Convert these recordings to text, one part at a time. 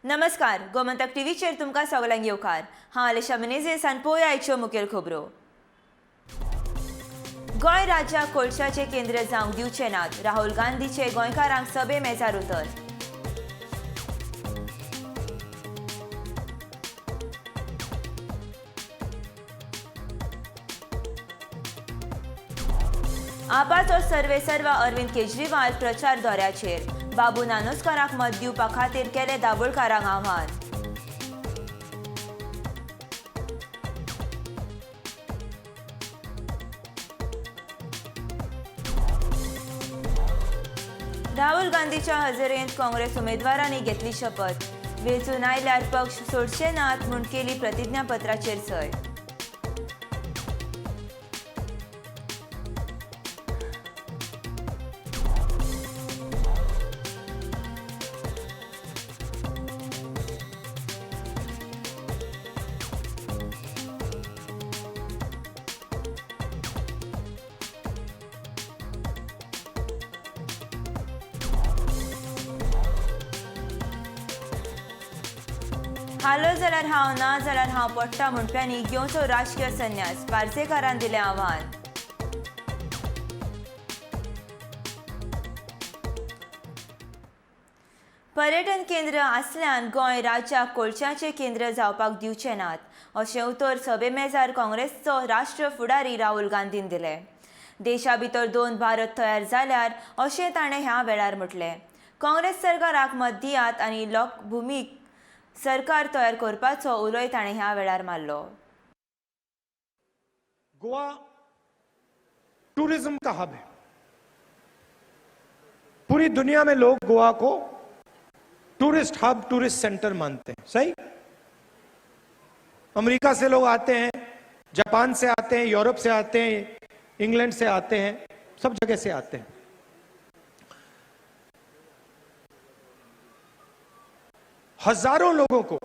नमस्कार, गोमंतक टीव्हीचेर तुमकां सगल्यांक येवकार. हांव आलिशा मिनेझीस आनी पळोवया आयच्यो मुखेल खबरो. गोंय राज्याक कोळशाचें केंद्र जावंक दिवचे नात, राहुल गांधीचे गोंयकारांक सभे मेजार उतर. आपाचो सर्वेसर्वा अरविंद केजरीवाल प्रचार दौऱ्याचेर, बाबू नानोस्काराक मत दिवपा खातीर केले दाबोळकारांक आव्हान. राहुल गांधीच्या हजेरेंत काँग्रेस उमेदवारांनी घेतली शपथ, वेंचून आयल्यार पक्ष सोडचे नात म्हूण केली प्रतिज्ञापत्राचेर सय. हालो जाल्यार हांव, ना जाल्यार हांव पडटा म्हणप्यांनी घेवचो राजकीय संन्यास, पार्सेकारान दिलें आव्हान. पर्यटन केंद्र आसल्यान गोंय राज्याक कोळशाचें केंद्र जावपाक दिवचे नात, अशें उतर सभे मेजार काँग्रेसचो राष्ट्रीय फुडारी राहुल गांधीन दिलें. देशा भितर दोन भारत तयार जाल्यार अशें ताणें ह्या वेळार म्हटलें. काँग्रेस सरकाराक मत दियात आनी लोकभुमीक सरकार तयार करपाचो उलोय ताणें ह्या वेळार मारलो. गोवा टूरिज्म का हब है. पूरी दुनिया में लोग गोवा को टूरिस्ट हब, टूरिस्ट सेंटर मानते हैं. सही? अमेरिका से लोग आते हैं, जापान से आते हैं, यूरोप से आते हैं, इंग्लैंड से आते हैं, सब जगह से आते हैं. हजारों लोगों को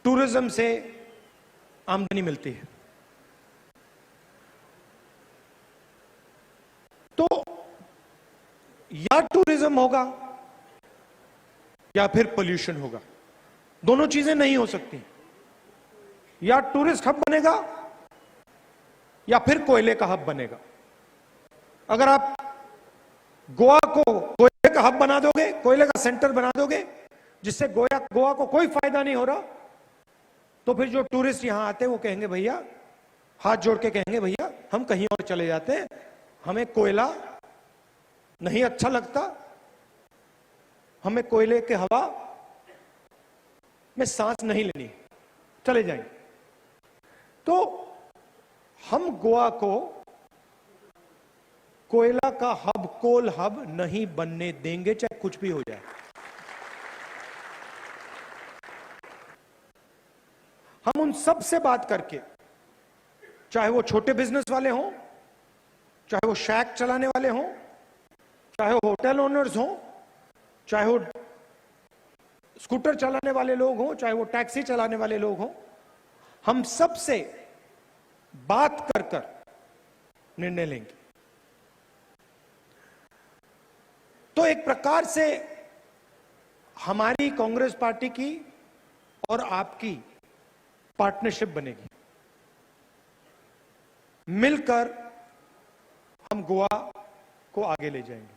टूरिज्म से आमदनी मिलती है. तो या टूरिज्म होगा या फिर पोल्यूशन होगा, दोनों चीजें नहीं हो सकती. या टूरिस्ट हब बनेगा या फिर कोयले का हब बनेगा. अगर आप गोवा को कोयले का हब बना दोगे, कोयले का सेंटर बना दोगे, जिससे गोवा को कोई फायदा नहीं हो रहा, तो फिर जो टूरिस्ट यहां आते हैं वो कहेंगे भैया, हाथ जोड़ के कहेंगे भैया हम कहीं और चले जाते हैं, हमें कोयला नहीं अच्छा लगता, हमें कोयले के हवा में सांस नहीं लेनी, चले जाएंगे. तो हम गोवा को कोयला का हब, कोल हब नहीं बनने देंगे, चाहे कुछ भी हो जाए. हम उन सब से बात करके, चाहे वो छोटे बिजनेस वाले हों, चाहे वो शैक चलाने वाले हों, चाहे वो होटल ओनर्स हों, चाहे वो स्कूटर चलाने वाले लोग हों, चाहे वो टैक्सी चलाने वाले लोग हों, हम सब से बात कर कर निर्णय लेंगे. तो एक प्रकार से हमारी कांग्रेस पार्टी की और आपकी पार्टनरशिप बनेगी. मिलकर हम गोवा को आगे ले जाएंगे.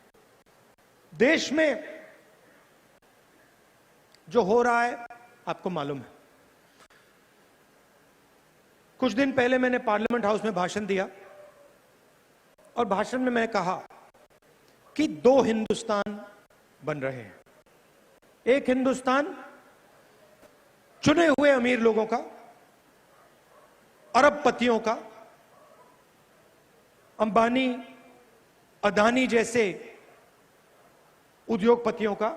देश में जो हो रहा है आपको मालूम है. कुछ दिन पहले मैंने पार्लियामेंट हाउस में भाषण दिया और भाषण में मैंने कहा कि दो हिंदुस्तान बन रहे हैं. एक हिंदुस्तान चुने हुए अमीर लोगों का, अरबपतियों का, अंबानी अदानी जैसे उद्योगपतियों का,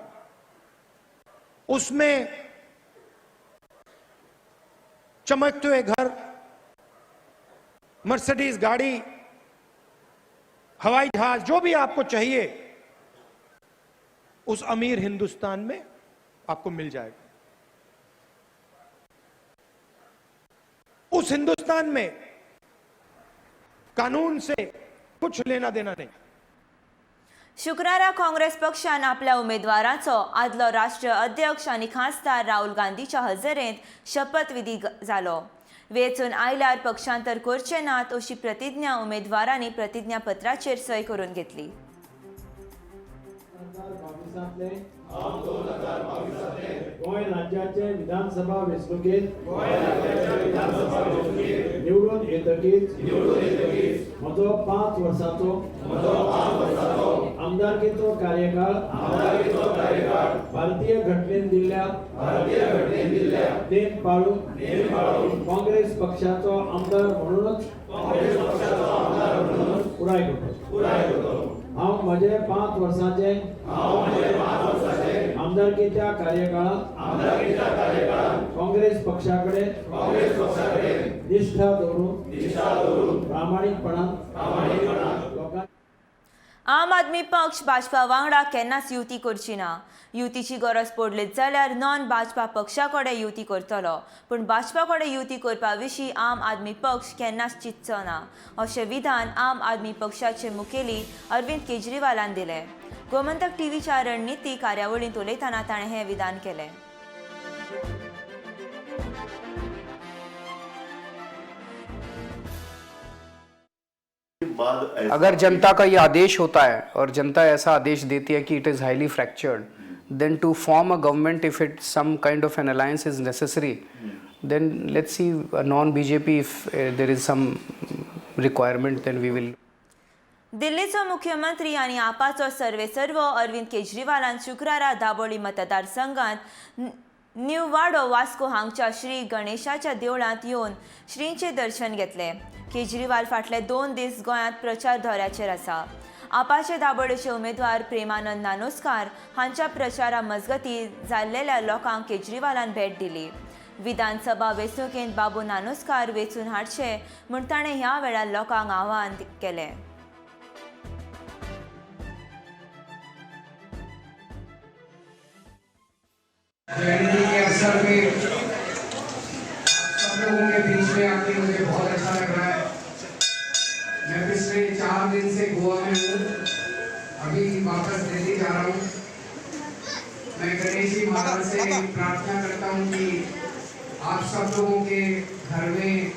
उसमें चमकते हुए घर, मर्सिडीज गाड़ी, हवाई जहाज, जो भी आपको चाहिए उस अमीर हिंदुस्तान में आपको मिल जाएगा. उस हिंदुस्तान में कानून से कुछ लेना देना नहीं. शुक्रारा काँग्रेस पक्षान आपल्या उमेदवाराचो आदलो राष्ट्रीय अध्यक्ष आनी खासदार राहुल गांधीच्या हजेरेंत शपथविधी जालो. वेंचून आयल्यार पक्षांतर करचे नात अशी प्रतिज्ञा उमेदवारांनी प्रतिज्ञापत्राचेर सय करून घेतली. 2022 गोंय राज्याचे विधानसभा वेंचणुकेत निवडून येतकीच म्हजो 5 वर्सांचो आमदारकीचो कार्यकाळ भारतीय घटनेन दिल्ल्या नेम पाळून काँग्रेस पक्षाचो आमदार म्हणूनच पुराय करतलो. हांव म्हजे 5 वर्सांचे आमदारकीच्या कार्यकाळांत काँग्रेस पक्षाकडे निष्ठा दवरून प्रामाणीकपणान लोकां आम आदमी पक्ष भाजपा वांगडा केन्नाच युती करची ना. युतीची गरज पडलीच जाल्यार नॉन भाजपा पक्षा कडेन युती करतलो, पूण भाजपा कडेन युती करपा विशीं आम आदमी पक्ष केन्नाच चिंतचो ना अशें विधान आम आदमी पक्षाचे मुखेली अरविंद केजरीवालान दिलें. गोमंतक टीव्हीच्या रणनिती कार्यावळींत उलयतना ताणें हें विधान केलें. अगर जनता का ये आदेश होता है और जनता ऐसा आदेश देती है कि it is highly fractured, then to form a government if it some kind of an alliance is necessary, then let's see non BJP if there is some requirement then we will. दिल्लीचो मुख्यमंत्री आनी आपाचो सर्वेसर्व अरविंद केजरीवालान शुक्रारा दाबोळी मतदारसंघात new वाडो वास्को हांगच्या श्री गणेशाच्या देवळांत येवन श्रींचें दर्शन घेतलें. केजरीवाल फाटले 2 दीस गोंयांत प्रचार दौऱ्याचेर आसा. आपाचे दाबोळेचे उमेदवार प्रेमानंद नानोस्कार हांच्या प्रचारा मजगती जाल्लेल्या लोकांक केजरीवालान भेट दिली. विधानसभा वेंचणुकेंत बाबू नानोस्कार वेंचून हाडचे म्हूण ताणें ह्या वेळार लोकांक आवाहन केलें. जयंती के अवसर पे सब लोगों के बीच में आके मुझे बहुत अच्छा लग रहा है. मैं पिछले 4 दिन से गोवा में हूँ, अभी वापस दिल्ली जा रहा हूँ. मैं गणेश जी महाराज से प्रार्थना करता हूँ कि आप सब लोगों के घर में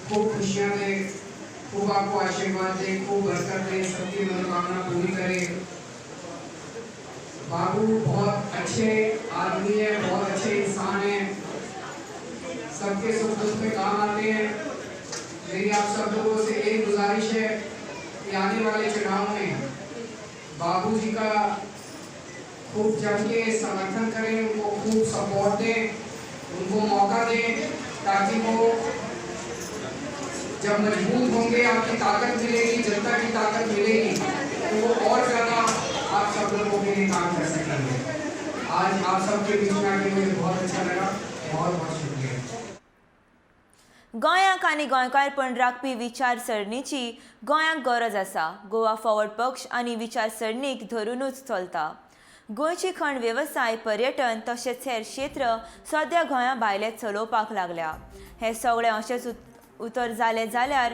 खूब खुशियाँ दें, खूब आपको आशीर्वाद दें, खूब बरकत दें, सबकी मनोकामना पूरी करें. बाबू बहुत अच्छे आदमी हैं, बहुत अच्छे इंसान हैं, सबके सुख दुख में काम आते हैं. मेरी आप सब लोगों से एक गुजारिश है कि आने वाले चुनाव में बाबूजी का खूब जम के समर्थन करें, उनको खूब सपोर्ट दें, उनको मौका दें, ताकि वो जब मजबूत होंगे, आपकी ताकत मिलेगी, जनता की ताकत मिलेगी, तो वो और ज़्यादा आप सब लोगों के लिए काम कर सकेंगे. आज आप सबके बीच में आके मुझे बहुत अच्छा लगा. बहुत बहुत शुक्रिया. गोंयांक आनी गोंयकारपण राखपी विचारसरणीची गोंयांक गरज आसा. गोवा फॉरवर्ड पक्ष आनी विचारसरणीक धरुनूच चलता. गोंयची खण वेवसाय, पर्यटन तशेंच हेर क्षेत्र सद्या गोंया भायले चलोवपाक लागल्या. हें सगळें अशेंच उतर जालें जाल्यार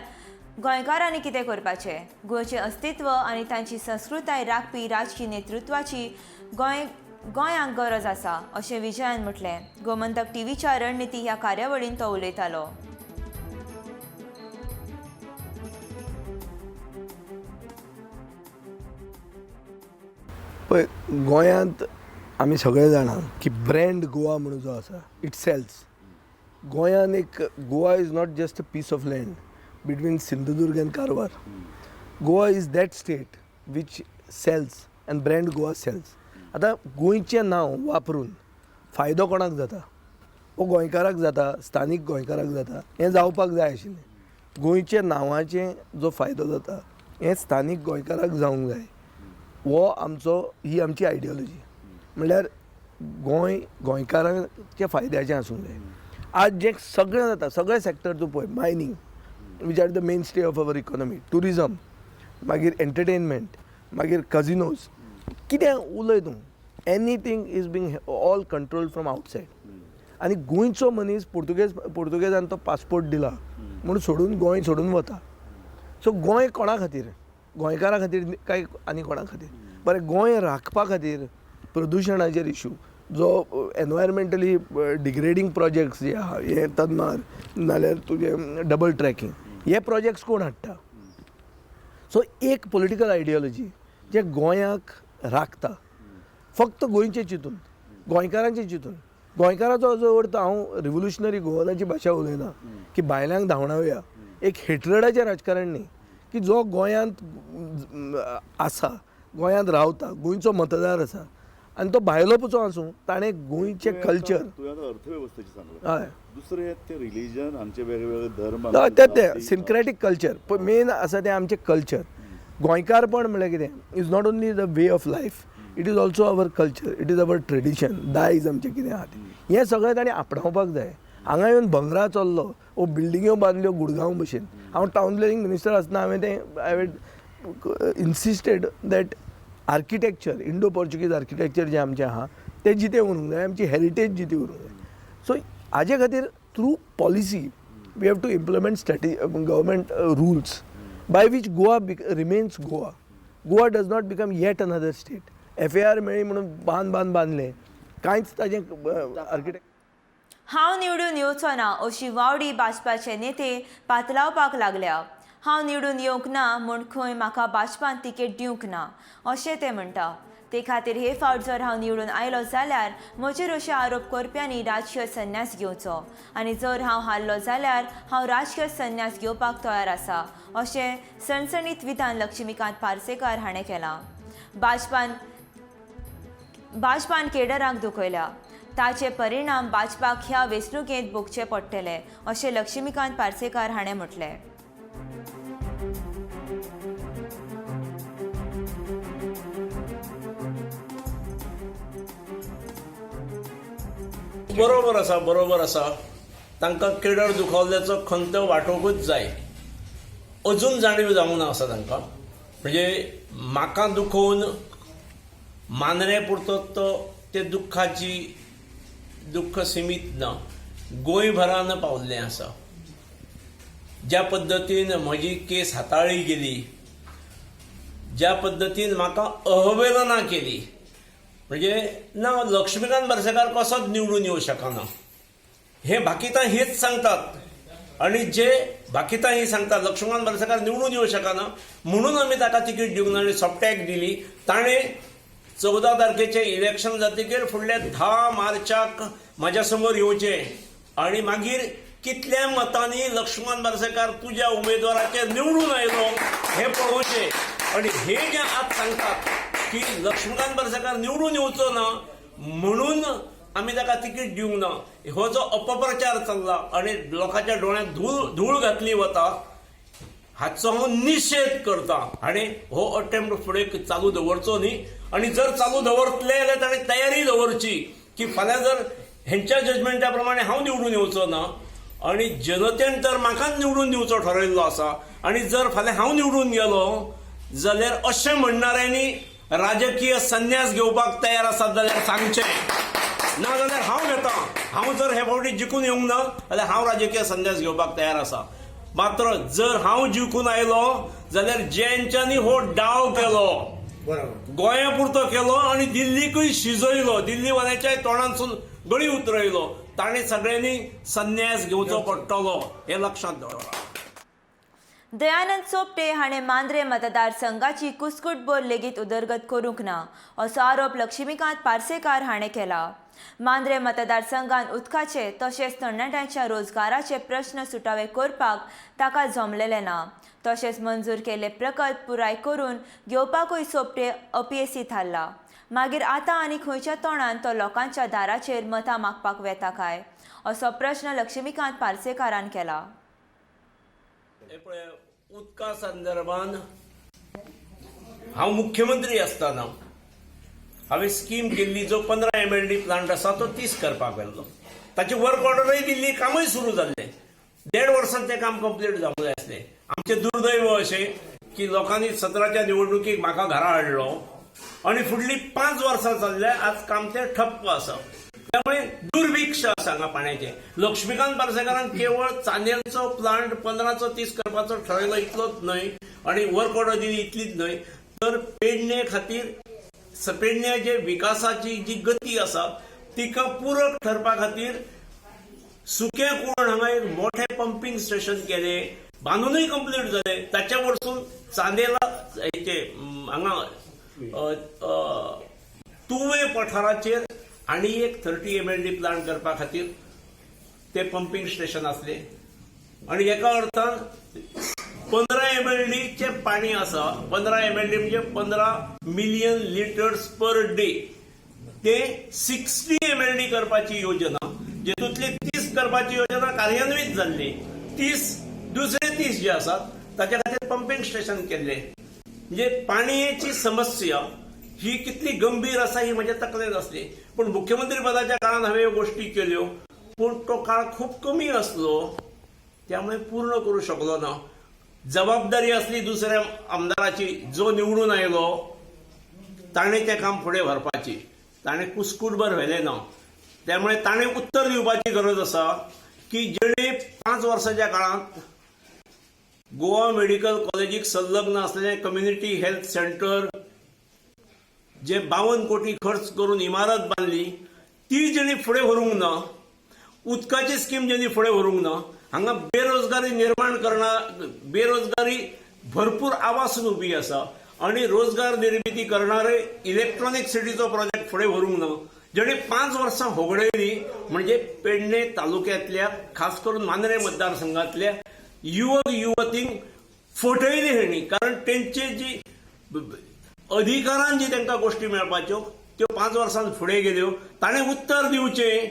गोंयकारांनी कितें करपाचें? गोंयचें अस्तित्व आनी तांची संस्कृताय राखपी राजकी नेतृत्वाची गोंयांक गरज आसा अशें विजयान म्हटलें. गोमंतक टीव्हीच्या रणनिती ह्या कार्यावळींत तो उलयतालो. पळय, गोंयांत आमी सगळे जाणा की ब्रँड गोवा म्हणून जो आसा it sells. गोंयान एक Goa is not just a piece of land between Sindhudurg and Karwar. Goa is that state which sells and brand Goa sells. आतां गोंयचें नांव वापरून फायदो कोणाक जाता? हो गोंयकाराक जाता, स्थानीक गोंयकाराक जाता. हें जावपाक जाय आशिल्लें. गोंयच्या नांवाचें जो फायदो जाता हें स्थानीक गोंयकाराक जावंक जाय. हो आमचो, ही आमची आयडियोलॉजी. म्हणल्यार गोंय गोंयकारांच्या फायद्याचें आसूंक जाय. आज जें सगळें जाता, सगळे सॅक्टर तूं पळय, mining which are the mainstay of our economy, tourism, मागीर एंटरटेनमेंट, मागीर कजिनोज, कितें उलय तूं, anything is being all control from outside. आनी गोंयचो मनीस पुर्तुगेजान तो पासपोर्ट दिला म्हूण सोडून गोंय सोडून वता. सो गोंय कोणा खातीर? गोंयकारां खातीर काय आनी कोणा खातीर? बरें, गोंय राखपा खातीर प्रदुशणाचेर इशू जो एनवायरमेंटली डिग्रेडींग प्रोजेक्ट्स जे आहा, हे तन्मार नाल्यार तुजें डबल ट्रॅकिंग, हे प्रोजेक्ट्स कोण हाडटा? सो एक पॉलिटिकल आयडियोलॉजी जे गोंयाक राखता, फक्त गोंयचें चिंतून, गोंयकारांचें चिंतून. गोंयकाराचो जो अर्थ हांव रिवोल्युशनरी गोवनाची भाशा उलयना की बायलांक धांवडावया, एक हेट्रडाचें राजकारण न्ही, की जो गोंयांत आसा, गोंयांत रावता, गोंयचो मतदार आसा आनी तो भायलो पचो आसूं, ताणें गोंयचें कल्चर. तुवें आतां अर्थवेवस्थेचें सांगलें. हय. दुसरें तें रिलीजन, हांगचे वेगळे धर्म. तें तें सिनक्रेटीक कल्चर मेन आसा, तें आमचें कल्चर. गोंयकारपण म्हणल्यार कितें, is not only the way of life, it is also our culture, it is our tradition, दायज आमचें कितें आहा तें, हें सगळें ताणें आपणावपाक जाय. हांगा येवन भंगरा चल्लो वो बिल्डिंग्यो बांदल्यो गुडगांव भशेन. हांव टावन प्लॅनिंग मिनिस्टर आसतना हांवें तें I had insisted that architecture, Indo Portuguese architecture जें आमचें आहा तें जितें उरूंक जाय, आमची हेरिटेज जिती उरूंक जाय. सो हाजे खातीर through policy we have to implement government rules by which Goa remains Goa. Goa does not become yet another state. FAR मेळ्ळी म्हणून बांद बांद बांदलें, कांयच ताजें आर्किटेक्ट. हांव निवडून येवचो ना अशी वावडी भाजपाचे नेते पातलावपाक लागल्या. हांव निवडून येवंक ना म्हूण खंय म्हाका भाजपान तिकेट दिवंक ना अशें ते म्हणटा. ते खातीर हे फावट जर हांव निवडून आयलो जाल्यार म्हजेर अशे आरोप करप्यांनी राजकीय संन्यास घेवचो आनी जर हांव हारलो जाल्यार हांव राजकीय संन्यास घेवपाक तयार आसा अशें सणसणीत विधान लक्ष्मीकांत पार्सेकार हाणें केलां. भाजपान केडरांक दुखयल्या, ताचे परिणाम भाजपाक ह्या वेंचणुकेंत भोगचे पडटले अशें लक्ष्मीकांत पार्सेकार हाणें म्हटलें. बरोबर आसा, बरोबर आसा. तांकां केडर दुखावल्ल्याचो खंत वाटोवंकूच जाय. अजून जाणीव जावंक ना आसा तांकां. म्हणजे म्हाका दुखोवन मांद्रे पुरतो तो ते दुख्खाची दुख्ख सिमीत ना, गोंयभरान पावल्लें आसा. ज्या पद्दतीन म्हजी केस हाताळ्ळी गेली, ज्या पद्दतीन म्हाका अवहेलना केली, म्हणजे ना लक्ष्मीकांत पार्सेकार कसोच निवडून येवं शकना हे भाकितां हेच सांगतात. आनी जे भाकितां ही सांगतात लक्ष्मीकांत पार्सेकार निवडून येवं शकना म्हणून आमी ताका तिकीट दिवंक ना आनी सोपट्याक दिली. ताणें 14 तारखेचें इलेक्शन जातकीर फुडल्या 10 मार्चाक म्हाज्या समोर येवचें आनी मागीर कितल्या मतांनी लक्ष्मण पार्सेकार तुज्या उमेदवाराचेर निवडून आयलो हें पळोवचें. आनी हे जे आज सांगतात की लक्ष्मीकांत पार्सेकार निवडून येवचो ना म्हणून आमी ताका तिकीट दिवंक ना, हो जो अपप्रचार चल्ला आनी लोकांच्या दोळ्यांत धूळ घातली वता हाचो हांव निशेध करता. आनी हो अटेम्प्ट फुडें चालू दवरचो न्ही. आनी जर चालू दवरतले जाल्यार ताणें तयारी दवरची की फाल्यां जर हेंच्या जजमेंटा प्रमाणे हांव निवडून येवचो ना आनी जनतेन तर म्हाकाच निवडून दिवचो ठरयल्लो आसा, आनी जर फाल्यां हांव निवडून गेलो जाल्यार अशें म्हणणाऱ्यांनी राजकीय संन्यास घेवपाक तयार आसात जाल्यार सांगचें, ना जाल्यार हांव घेता. हांव जर हे फावटी जिखून येवंक ना जाल्यार हांव राजकीय संन्यास घेवपाक तयार आसा. मात्र जर हांव जिखून आयलो जाल्यार ज्यांच्यांनी हो डाव केलो, गोंया पुरतो केलो आनी दिल्लीकूय शिजयलो, दिल्लीवाल्याच्याय तोंडांतसून गळी उतरयलो, ताणें सगळ्यांनी संन्यास घेवचो पडटलो हें लक्षांत दवरा. दयानंद सोपटे हाणें मांद्रे मतदारसंघाची कुस्कुटभर लेगीत उदरगत करूंक ना असो आरोप लक्ष्मीकांत पार्सेकार हाणें केला. मांद्रे मतदारसंघान उदकाचे तशेंच तरणाट्यांच्या रोजगाराचे प्रश्न सुटावे करपाक ताका जमलेले ना. तशेंच मंजूर केल्ले प्रकल्प पुराय करून घेवपाकूय सोपटे अपेसी थारला. मागीर आतां आनी खंयच्या तोंडान तो लोकांच्या दाराचेर मतां मागपाक वेता काय असो प्रश्न लक्ष्मीकांत पार्सेकारान केला. उदका संदर्भान हांव मुख्यमंत्री आसतना हांवें स्कीम केल्ली, जो 15 MLD plant आसा तो 30 करपाक व्हेल्लो, ताची वर्क ऑर्डरूय दिल्ली, कामूय सुरू जाल्लें. 1.5 वर्सांत तें काम कंप्लीट जावंक जाय आसलें. आमचें दुर्दैव अशें की लोकांनी 17च्या निवडणुकीक म्हाका घरा हाडलो आनी फुडलीं 5 वर्सां चल्ल्या, आज काम तें ठप्प आसा. त्यामुळे दुर्भिक्ष आसा हांगा पाण्याचें. लक्ष्मीकांत पार्सेकारान केवळ चानेलचो प्लांट 15चो 30 करपाचो ठरयलो इतलोच न्हय आनी वर्क ऑर्डर दिली इतलीच न्हय, तर पेडणे खातीर पेडण्या जे विकासाची जी गती आसा तिका पूरक ठरपा खातीर सुकें कुळण हांगा एक मोठें पंपींग स्टेशन केलें, बांदूनय कंप्लीट जालें. ताच्या वरसून चांदेला हेचे हांगा तुवे पठाराचेर आनी एक 30 MLD plant करपा खातीर ते पंपींग स्टेशन आसले आनी एका अर्थान 15 MLDचे पाणी आसा. 15 MLD म्हणजे 15 मिलियन लिटर्स पर डे. ते 60 MLD करपाची योजना, जेतूंतली 30 करपाची योजना कार्यान्वीत जाल्ली, 30 दुसरे 30 जे आसात ताच्या खातीर पंपींग स्टेशन केल्ले. म्हणजे पाणयेची समस्या ही कितली गंभीर आसा ही म्हज्या तकलेंत आसली. पूण मुख्यमंत्री पदाच्या काळान हांवें ह्यो गोश्टी केल्यो, पूण तो काळ खूब कमी आसलो, त्यामुळे पूर्ण करूं शकलो ना. जबाबदारी आसली दुसऱ्या आमदाराची, जो निवडून आयलो ताणें तें काम फुडें व्हरपाची, ताणें कुस्कुटभर व्हेलें ना. त्यामुळे ताणें उत्तर दिवपाची गरज आसा की जेणे 5 वर्साच्या काळांत गोवा मेडिकल कॉलेजीक संलग्न आसलें कम्युनिटी हेल्थ सेंटर जे 52 कोटी खर्च करून इमारत बांदली ती जेणी फुडें व्हरूंक ना, उदकाची स्कीम जेणी फुडें व्हरूंक ना, हांगा बेरोजगारी निर्माण करणार, बेरोजगारी भरपूर आवासून उबी आसा आनी रोजगार निर्मिती करणारे इलेक्ट्रॉनिक सिटीचो प्रोजेक्ट फुडें व्हरूंक ना, जेणे 5 वर्सां होगडयली. म्हणजे पेडणे तालुक्यांतल्या खास करून मांद्रे मतदारसंघातल्या युवक युवतींक फटयली हेणी, कारण तेंचे जी अधिकारान जी तांकां गोश्टी मेळपाच्यो त्यो 5 वर्सां फुडें गेल्यो. ताणें उत्तर दिवचें,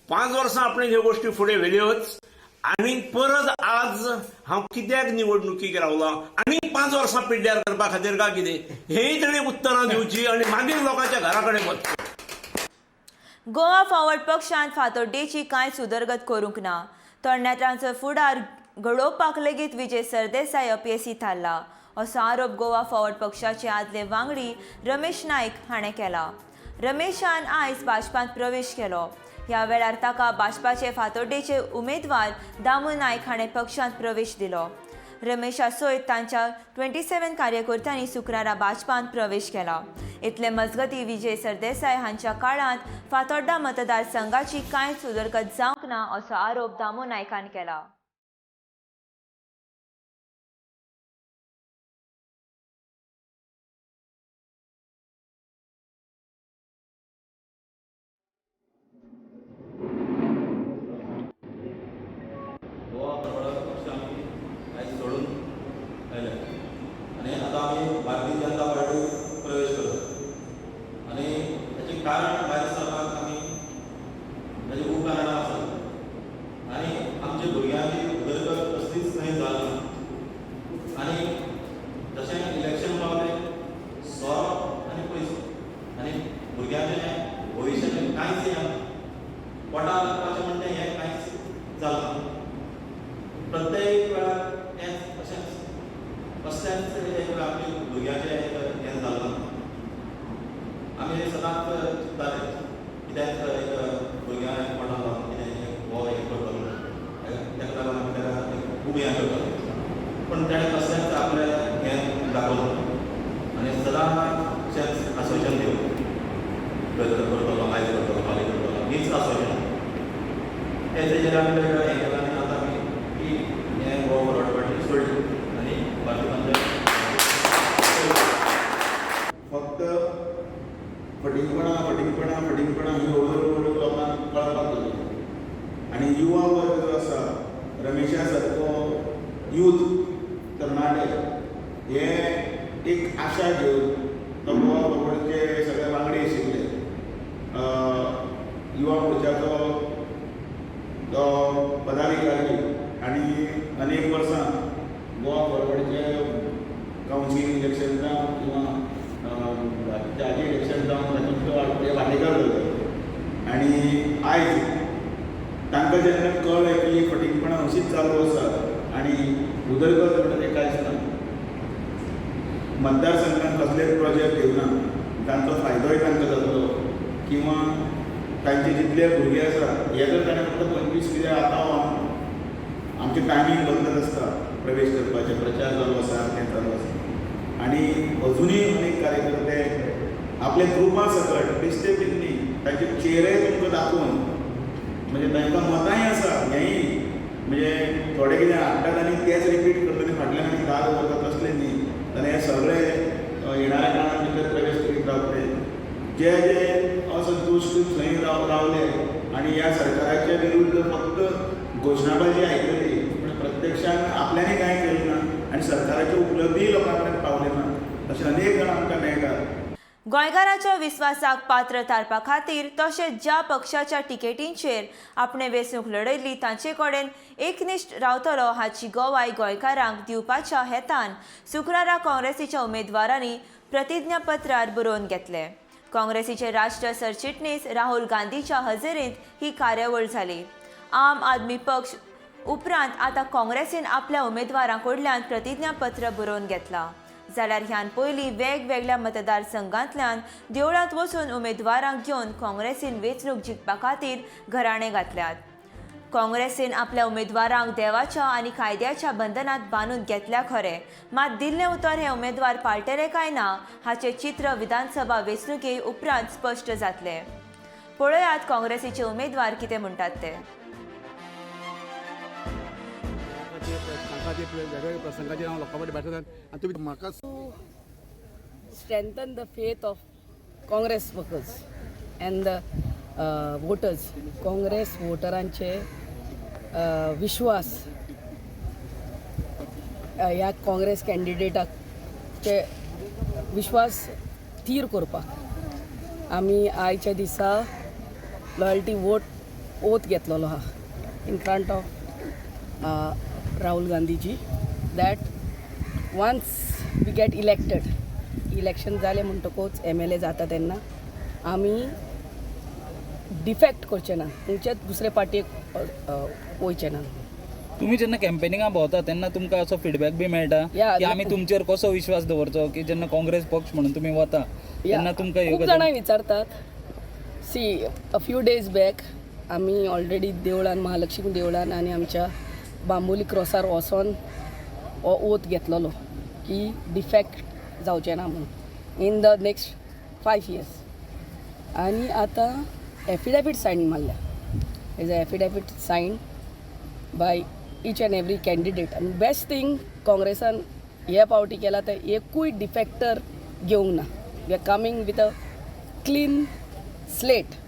5 वर्सां आपणें ह्यो गोश्टी फुडें व्हेल्योच आनी परत आज हांव कित्याक निवडणुकीक रावला आनी 5 वर्सां पिड्ड्यार करपा खातीर काय कितें, हेय ताणें उत्तरां दिवची आनी मागीर लोकांच्या घरा कडेन वचचें. गोवा फॉरवर्ड पक्षान फातोड्डेची कांयच उदरगत करूंक ना. तरणाट्यांचो फुडार घडोवपाक लेगीत विजय सरदेसाय अपेसी थारला असो आरोप गोवा फॉरवर्ड पक्षाचे आदले वांगडी रमेश नायक हाणें केला. रमेशान आयज भाजपांत प्रवेश केलो. ह्या वेळार ताका भाजपाचे फातोड्डेचे उमेदवार दामू नायक हाणें पक्षांत प्रवेश दिलो. रमेशा सयत तांच्या 27 कार्यकर्त्यांनी शुक्रारा भाजपांत प्रवेश केला. इतले मजगती विजय सरदेसाय हांच्या काळांत फातोड्डा मतदारसंघाची कांयच उदरगत जावंक ना असो आरोप दामू नायकान केला. गोवा फॉरवर्ड पक्ष आमी आयज सोडून आयले आनी आतां आमी भारतीय जनता पार्टीत प्रवेश करता आनी ताचें कारण भायर सरपाक आमी ताची खूब कारणां आसात आनी आमच्या भुरग्यांची उदरगत कसलीच थंय जाली ना आनी जशें इलेक्शन पावलें सोरो आनी पयसो आनी भुरग्यांचें भविश्याचें कांयच हें पोटा लागपाचें म्हणटा हें कांयच जालें ना. प्रत्येक वेळार हेंच अशेंच कसलेंच एक आमच्या भुरग्यांचें हें जालें ना. आमी सदांच चिंत्ताले कित्याक एक भुरग्यांक पोटाक लावन कितें हो हें करतलो, ताका लागून आमी ताका खूब हें करताले, पूण ताणें कसलेंच आपलें हें दाखोवलें आनी सदांच अशेंच आश्वासन दिवन करतलो, आयज करतलो, फाल्यां करतलो, हीच आश्वासनां. हें तेजेर आमी हें केलां आनी आतां आमी की हें गोवा फॉरवर्ड पार्टी सोडली आनी भारतीय जनता फक्त फटींगपणां फटींगपणां फटींगपणां ही हळू हळू लोकांक कळपाक लागली आनी युवा वर्ग जो आसा रमेशा सारको यूथ तरणाटे हे एक आशा घेवन तो गोवा फॉरवर्डचे सगळे वांगडी आशिल्ले, युवा मोर्चाचो तो पदाधिकारी आनी अनेक वर्सां गोवा फॉरवर्डचे कावन्सील इलेक्शन जावं किंवा हाजे इलेक्शन जावन तातूंत ते वांटेकार जाले आनी आयज तांकां जेन्ना कळ्ळें की फटींगपणां अशीच चालू आसा आनी उदरगत म्हणटा तें कांयच ना, मतदारसंघात कसलेच प्रोजेक्ट येवना, तांचो फायदोय तांकां जातलो किंवा तांचे जितले भुरगे आसा हे तर ताणें फक्त 25 कित्याक आतां आमचें टायमींग बदलत आसता प्रवेश करपाचें, प्रचार चालू आसा, तें चालू आसा आनी अजुनूय अनेक कार्यकर्ते आपले ग्रुपा सकट बेश्टे बीन न्ही, तांचे चेहरे तुमकां दाखोवन, म्हणजे तांकां मतांय आसा हेंय, म्हणजे थोडे कितें हाडटात आनी तेच रिपीट करता आनी फाटल्यान आनी दाद दवरतात, तसलें न्ही. जाल्यार हे सगळे येणाऱ्या काळान भितर प्रवेश करीत रावतले. जे जे असंतुश्ट थंय रावले आनी ह्या सरकाराच्या विरुद्ध फक्त घोशणाबाजी आयकली, पूण प्रत्यक्षान आपल्यांनी कांय केलें ना आनी सरकाराच्यो उपलब्धीय लोकां मेरेन पावले ना, अशे अनेक जाण आमकां मेळटात. गोंयकारांच्या विस्वासाक पात्र थारपा खातीर तशेंच ज्या पक्षाच्या तिकेटींचेर आपणे वेंचणूक लढयली तांचे कडेन एकनिश्ठ रावतलो हाची गवाय गोंयकारांक दिवपाच्या हेतान शुक्रारा काँग्रेसीच्या उमेदवारांनी प्रतिज्ञापत्रार बरोवन घेतले. काँग्रेसीचे राष्ट्रीय सरचिटणीस राहुल गांधीच्या हजेरींत ही कार्यावळ जाली. आम आदमी पक्ष उपरांत आतां काँग्रेसीन आपल्या उमेदवारां कडल्यान प्रतिज्ञापत्र बरोवन घेतलां. जाल्यार ह्यान पयलीं वेगवेगळ्या मतदारसंघांतल्यान देवळांत वचून उमेदवारांक घेवन काँग्रेसीन वेंचणूक जिखपा खातीर घराणें घातल्यात. काँग्रेसीन आपल्या उमेदवारांक देवाच्या आनी कायद्याच्या बंधनात बांदून घेतल्या खरें, मात दिल्लें उतर हे उमेदवार पाळटले काय ना हाचें चित्र विधानसभा वेंचणुके उपरांत स्पश्ट जातलें. पळयात काँग्रेसीचे उमेदवार कितें म्हणटात ते. प्रसंगाचेर हांव लोकां फाटी भेटतात आनी तुमी म्हाका strengthen the faith of Congress workers and the voters. Congress वोटरांचे विश्वास ह्या काँग्रेस कॅन्डिडेटाचे विश्वास थीर करपाक आमी आयच्या दिसा लॉयल्टी वोट ओथ घेतलेलो आहा in front of Rahul Gandhiji that once we get elected, election जालें म्हणटकूच MLA जाता तेन्ना आमी डिफेक्ट करचे ना, खंयच्याच दुसरे पार्टयेक वयचे ना. तुमी जेन्ना कॅम्पेनिंगा भोंवता तेन्ना तुमकां असो फिडबॅक बी मेळटा की आमी तुमचेर कसो विश्वास दवरचो, की जेन्ना काँग्रेस पक्ष म्हणून तुमी वता तेन्ना तुमकां खूब जाणां विचारतात. See, a few days back आमी ऑलरेडी देवळान, महालक्ष्मी देवळान आनी आमच्या बांबोली क्रॉसार वचोन हो ओथ घेतलेलो की डिफेक्ट जावचें ना म्हणून इन the next 5 years. आनी आतां एफिडेवीट सायन मारल्या, is a affidavit sign by each and every candidate. आनी बेस्ट थींग काँग्रेसान हे फावटी केला ते एकूय डिफेक्टर घेवंक ना. We are coming with a clean slate.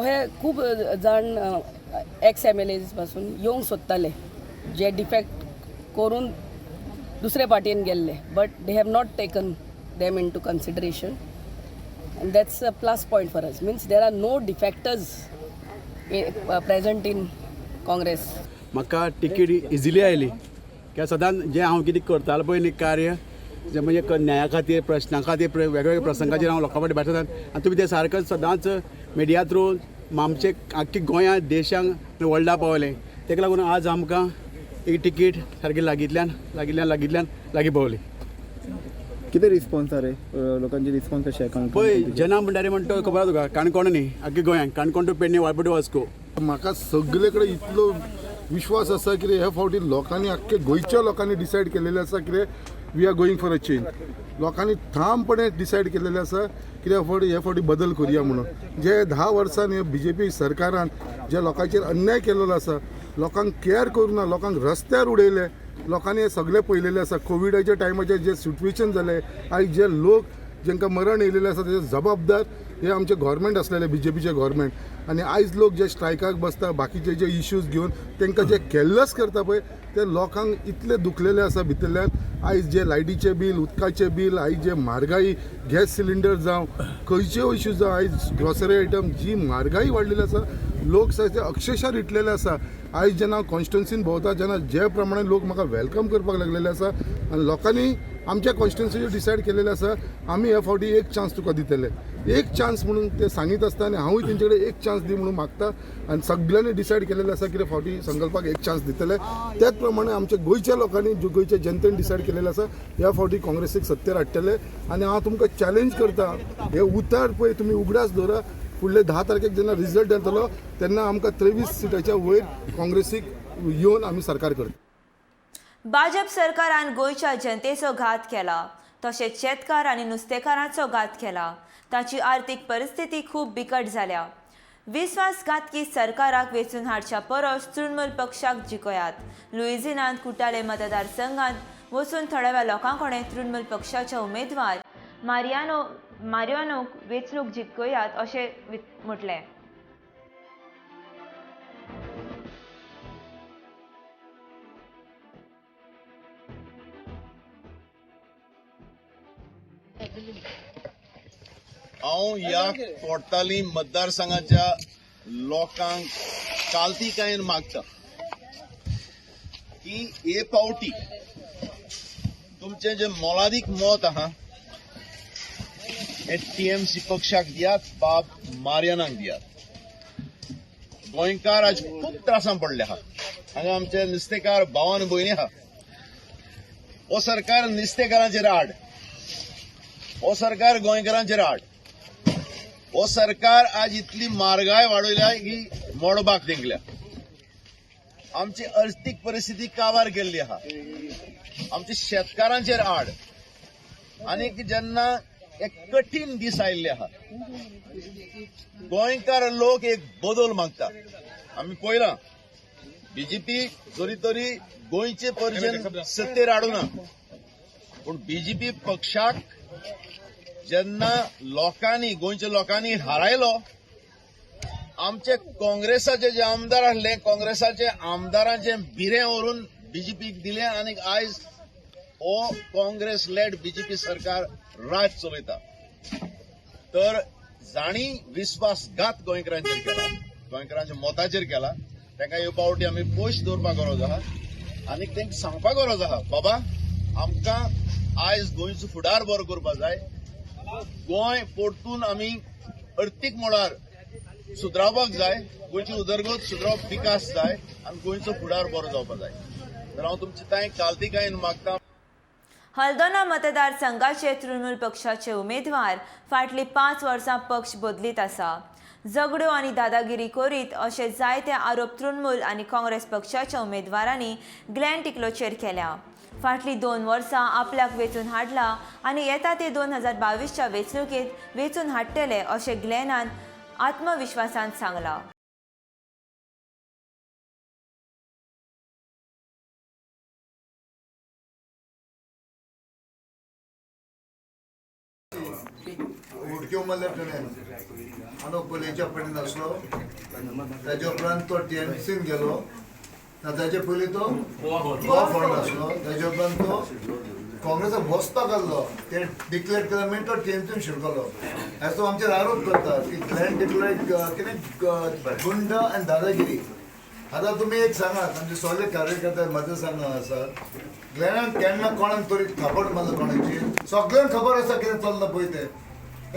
हे खूब जाण एक्स MLAs पासून येवंक सोदताले जे डिफेक्ट करून दुसरे पार्टयेन गेल्ले, but they have not taken them into consideration and that's a plus point for us. Means there are no defectors present in Congress. म्हाका ticket easily आयली कित्याक सदांच जें हांव कितें करतालो पळय न्ही कार्य, जें म्हणजे न्याया खातीर, प्रश्ना खातीर, वेगवेगळ्या प्रसंगाचेर हांव लोकां फाटी भेटतात आनी तुमी तें सारकें सदांच मिडिया थ्रू आमचे आख्खे गोंया देशांक वर्ल्डा पावले. ताका लागून आज आमकां एक तिकीट सारकी लागितल्यान लागिल्ल्यान लागिल्ल्यान लागीं पावली. कितें रिस्पॉन्स रे लोकांचे, रिस्पॉन्स कशें? पळय जना म्हणटा रे म्हणटा खबर आसा तुका, काणकोण न्ही आख्खे गोंयांत, काणकोण टू पेडणे, वाळपय टू वास्को. म्हाका सगळे कडेन इतलो विश्वास आसा की हे फावटी लोकांनी, आख्खे गोंयच्या लोकांनी डिसायड केलेलें आसा कितें we are going for a change. लोकांनी ठामपणे डिसायड केलेलें आसा कित्याक हे फावटी बदल करुया म्हणून. जे 10 वर्सांनी BJP सरकारान जे लोकांचेर अन्याय केलेलो आसा, लोकांक कॅर करूं ना, लोकांक रस्त्यार उडयले, लोकांनी हे सगळें पळयलेलें आसा. कोविडाच्या टायमाचेर जे सिट्युएशन जालें, आयज जे लोक जांकां मरण येयलेलें आसा तेजे जबाबदार हे आमचे गव्हर्मेंट आसलेले, BJPचे गव्हर्मेंट. आनी आयज लोक जे स्ट्रायकाक बसता, बाकीचे जे इश्यूज घेवन तांकां जे कॅरलेस करता पळय, ते लोकांक इतले दुखलेले आसा भितरल्यान. आयज जे लायटीचें बील, उदकाचें बील, आयज जे म्हारगाई, गॅस सिलिंडर जावं, खंयच्यो इश्यूज जावं, आयज ग्रॉसरी आयटम जी म्हारगाई वाडलेली आसा, लोक सारके अक्षरशा रिटलेले आसा. आयज जेन्ना हांव कॉन्स्टिट्युन्सीन भोंवता जेन्ना जे प्रमाणे लोक म्हाका welcome करपाक लागलेले आसा आनी लोकांनी आमच्या कॉन्स्टिट्युन्सीचेर डिसायड केलेलें आसा आमी हे फावटी एक चान्स तुका दितले, एक चान्स म्हणून ते सांगीत आसता आनी हांवूय तेंचे कडेन एक चान्स दी म्हणून मागता. आनी सगळ्यांनी डिसायड केलेलें आसा कितें फावटी संकल्पाक एक चान्स दितले. त्याच प्रमाणे आमच्या गोंयच्या लोकांनी, गोंयच्या जनतेन डिसायड केलेलें आसा ह्या फावटी काँग्रेसीक सत्तेर हाडटले. आनी हांव तुमकां चॅलेंज करता, हे उतार पळय तुमी उगडास दवरा, फुडले 10 तारखेक जेन्ना रिजल्ट येतलो तेन्ना आमकां 23 सिटाच्या वयर काँग्रेसीक येवन आमी सरकार करता. भाजप सरकारान गोंयच्या जनतेचो घात केला. तशेंच शेतकार आनी नुस्तेकारांचो घात केला. ताची आर्थीक परिस्थिती खूब बिकट जाल्या. विस्वासघातकी सरकाराक वेंचून हाडच्या परस तृणमूल पक्षाक जिखयात. लुईझिनांत कुटाळे मतदारसंघात वचून थळाव्या लोकां कडेन तृणमूल पक्षाचे उमेदवार मारियानोक वेंचणूक जिखयात अशें म्हटलें. हांव ह्या कोर्टाली मतदारसंघाच्या लोकांक कालतिकायेन मागता की हे पावटी तुमचें जें मोलादीक मत आहा हें टीएमसी पक्षाक दियात, बाब मारियानाक दियात. गोंयकार आज खूब त्रासान पडले आहा. हांगा आमचे नुस्तेकार भाव आनी भयणी आहा. हो सरकार नुस्तेकारांचेर आड, हो सरकार गोंयकारांचेर आड. हो सरकार आज इतली म्हारगाय वाडयल्या की मळबाक तेंकल्या. आमची अर्थीक परिस्थिती काबार केल्ली आहा. आमच्या शेतकारांचेर आड. आनी जेन्ना एक कठीण दीस आयिल्ले आहा, गोंयकार लोक एक बदल मागता. आमी पळयलां बीजेपी जरी तरी गोंयचे परजेन सत्तेर हाडूना, पूण बीजेपी पक्षाक जेन्ना लोकांनी, गोंयच्या लोकांनी हारायलो, आमचे काँग्रेसाचे जे आमदार आसले, काँग्रेसाचे आमदारांचे बिरें व्हरून बीजेपीक दिलें आनी आयज हो काँग्रेस लेड बीजेपी सरकार राज चलयता. तर जांणी विस्वासघात गोंयकारांचेर केला, गोंयकारांच्या मताचेर केला, तांकां ह्यो पावटी आमी पयस दवरपाक गरज आहा आनी तांकां सांगपाक गरज आहा, बाबा आमकां आयज गोंयचो फुडार बरो करपाक जाय. गोंय परतून आमी अर्थीक मळार सुदरावपाक जाय, गोंयची उदरगत सुदरावप विकास जाय आनी गोंयचो फुडार बरो जावपाक जाय. तर हांव तुमचे तांय कालतिकायेन मागता. हल्दोना मतदारसंघाचे तृणमूल पक्षाचे उमेदवार फाटलीं 5 वर्सां पक्ष बदलीत आसा. झगड्यो आनी दादागिरी करीत अशे जायते आरोप तृणमूल आनी काँग्रेस पक्षाच्या उमेदवारांनी ग्लॅन टिकलोचेर केल्या. फाटलीं 2 वर्सां आपल्याक वेंचून हाडला आनी येता ते 2022च्या वेंचणुकेंत वेंचून हाडटले अशें ग्लॅनान आत्मविश्वासान सांगलां. उडक्यो मारल्या तेणें आनी पयलींच्या पडीन आसलो, ताजे उपरांत तो टीएमसीन गेलो, ताजे पयलीं तो गोवा फॉरवर्ड आसलो, ताजे उपरांत तो काँग्रेसाक वचपाक आसलो, ते डिक्लेर केला मागीर तो टीएमसीन शिरकलो. असो आमचेर आरोप करता की ग्लॅन डिक्लेर कितें गुंड आनी दादागिरी. आतां तुमी एक सांगात, आमचे सगळे कार्यकर्ते मतदारसंघ आसात, ग्लॅनान केन्ना कोणाक तरी थापट मारलो कोणाची, सगळ्यांक खबर आसा कितें चल्लां पळय तें.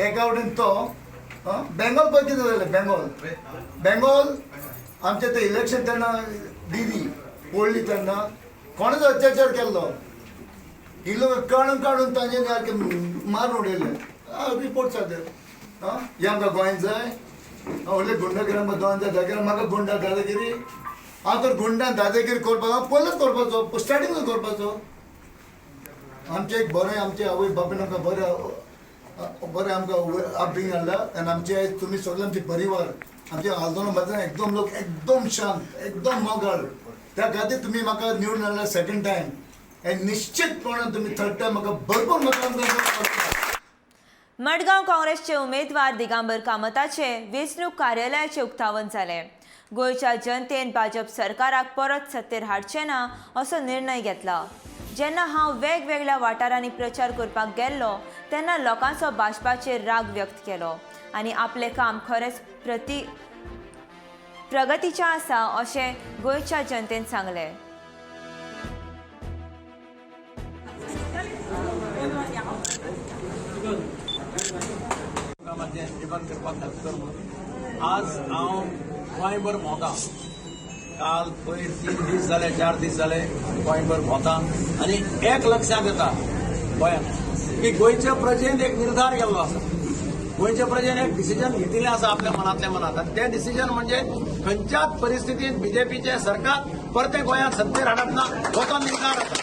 एका वटेन तो बेंगॉल पळय कितें जालें, बेंगॉल बेंगॉल आमचें तें इलेक्शन तेन्ना दिदी पडली तेन्ना कोणेच अत्याचार केल्लो, ही लोक काडून काडून तांचे सारकें मारून उडयलें. रिपोर्ट जाता हें आमकां गोंयांत जाय, व्हडले गुंडागिरी आमकां गोंयांत जाय, जाल्यार म्हाका गुंडा दादागिरी. हांव तर गुंडान दादागिरी करपाक हांव पयलोच करपाचो, स्टार्टिंगूच करपाचो. आमचें एक बरें आमचे आवय बापून आमकां बरें बरें आमकां अपब्रिंग हाडला आनी आमचे तुमी सगळे आमचे परिवार आमचे आल्दोना मतदार एकदम लोक एकदम शांत एकदम मोगाळ. त्या खातीर तुमी म्हाका निवडून हाडला सेकंड टायम आनी निश्चितपणान तुमी थर्ड टायम म्हाका भरपूर मतदान. मडगांव काँग्रेसचे उमेदवार दिगंबर कामताचे वेंचणूक कार्यालयाचे उक्तावण जालें. गोंयच्या जनतेन भाजप सरकाराक परत सत्तेर हाडचें ना असो निर्णय घेतला. जेन्ना हांव वेगवेगळ्या वाठारांनी प्रचार करपाक गेल्लो तेन्ना लोकांचो भाजपाचेर राग व्यक्त केलो आनी आपलें काम खरेंच प्रगतीचें आसा अशें गोंयच्या जनतेन सांगलें. आज हांव गोंयभर भोंवता. काल पयर 3 दीस जाले, 4 दीस जाले गोंयभर भोंवता आनी एक लक्षांत येता गोंयांत की गोंयच्या प्रजेन एक निर्धार केल्लो आसा, गोंयच्या प्रजेन एक डिसिजन घेतिल्लें आसा आपल्या मनांतल्या मनांत, आनी तें डिसिजन म्हणजे खंयच्याच परिस्थितींत बीजेपीचें सरकार परतें गोंयांत सत्तेर हाडप ना हो तो निर्धार आसा.